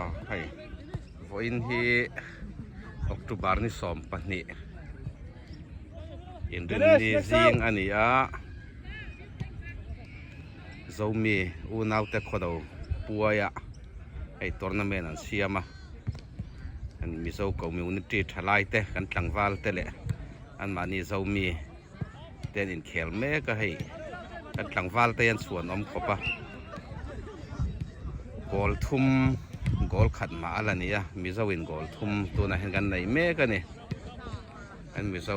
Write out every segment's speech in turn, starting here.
Aw hei vawiin hi October ni 12 inrinni zing a ni a Zomi unaute khawdo puaia hei tournament an siam a an Mizo community thalai te kan tlangval te leh anmahni Zomi te an inkhel mek a hei kan tlangval te hian chhuan awm khawp a goal thum goal khat mah a la ni a Mizo in goal thum tunah hian kan nei mek a ni kan Mizo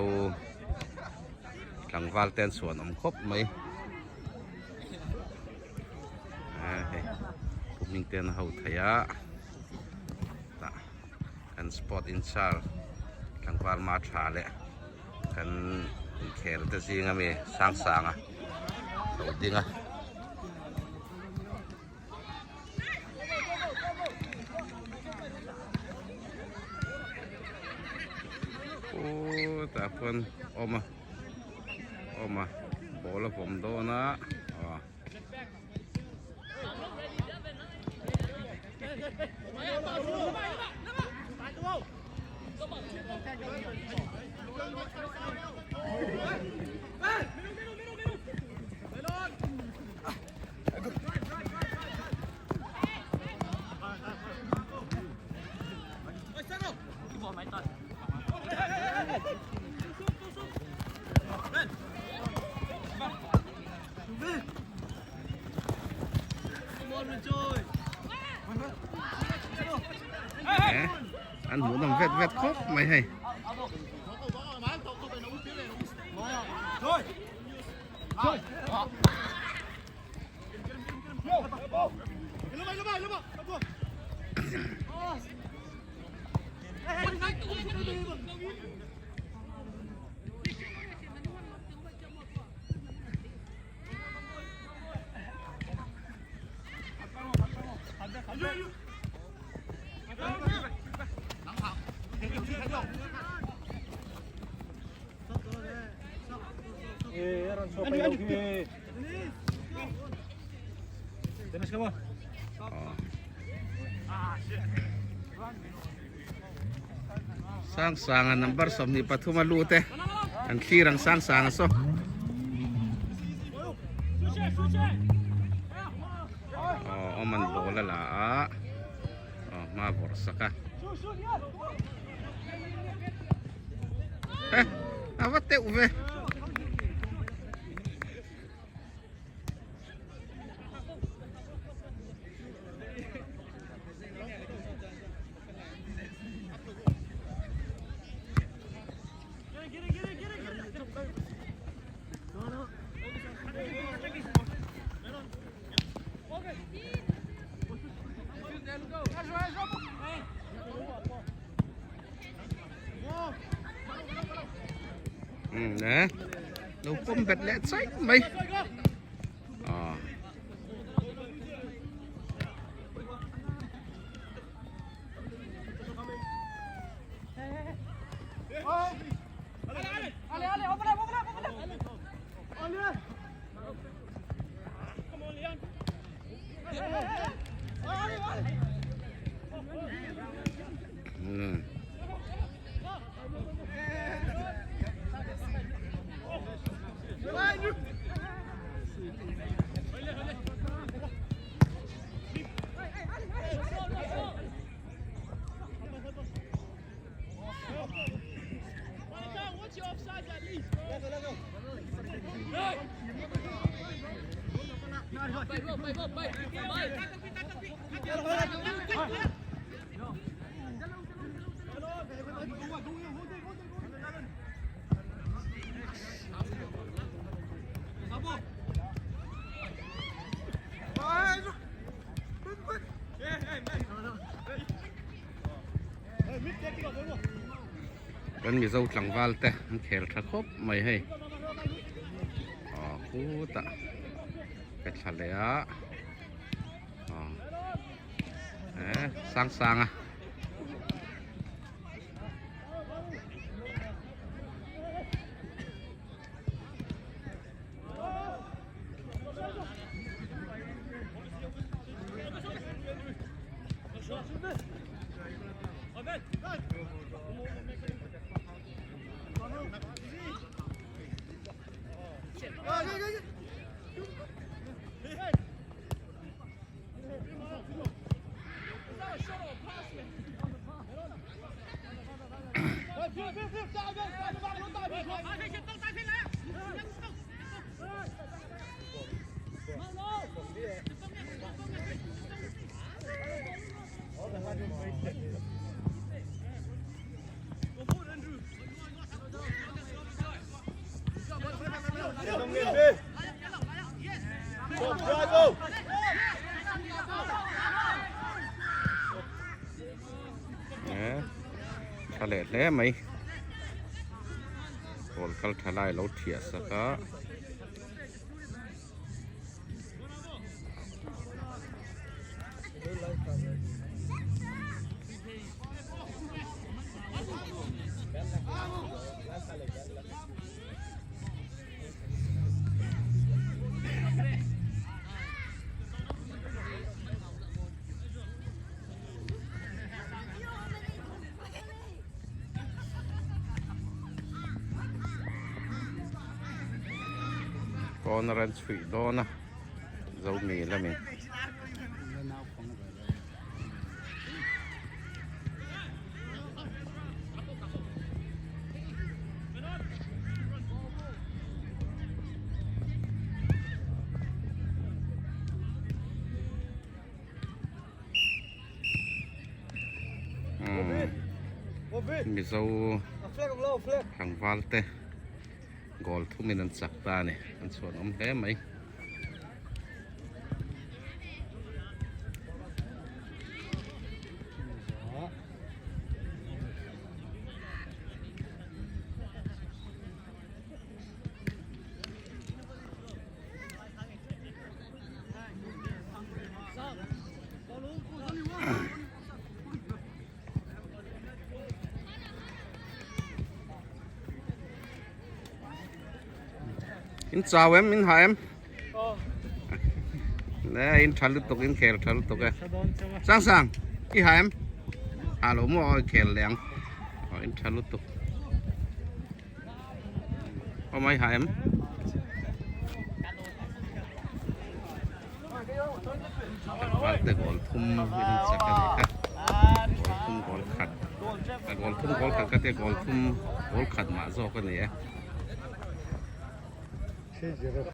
tlangval te an chhuan awm khawp mai hei pu hming te an ho thei a tah kan sport incharge tlangval ma tha leh. Kan inkhel te zing ami sang sang a lo ding a. Aw tah khuan awm a awm a ball a vawm dawn a aw. An hmuh nawm vet vet khawp mai hei. Sang sanga number 23 a lut e an thlir ang sang sanga saw. Aw awm an ball a la a aw hma vawrh sak a eh a va teuh ve. Nè đâu pawm bet leh chaih mai ah. Kan Mizo tlangval te an khel tha khawp mai hei aw khutah ka thla leh a aw eh sang sang a. Tha leh hle mai. Ball kal tha lai lo thiah sak a. Corner an chhuih dawn a Zomi lamin. Mizo tlangval te goal thumin an chak ta a ni an chhuan awm hle mai. In chau em in ha em le in tha lutuk in khel tha lutuk e sang sang i ha em ha lo maw i khel leng in tha lutuk Awm ai ha em? Tlangval te goal thum in an chak a ni kha. Goal thum goal khat. A goal thum goal khat ka tia goal thum goal khat mah zawk a ni e.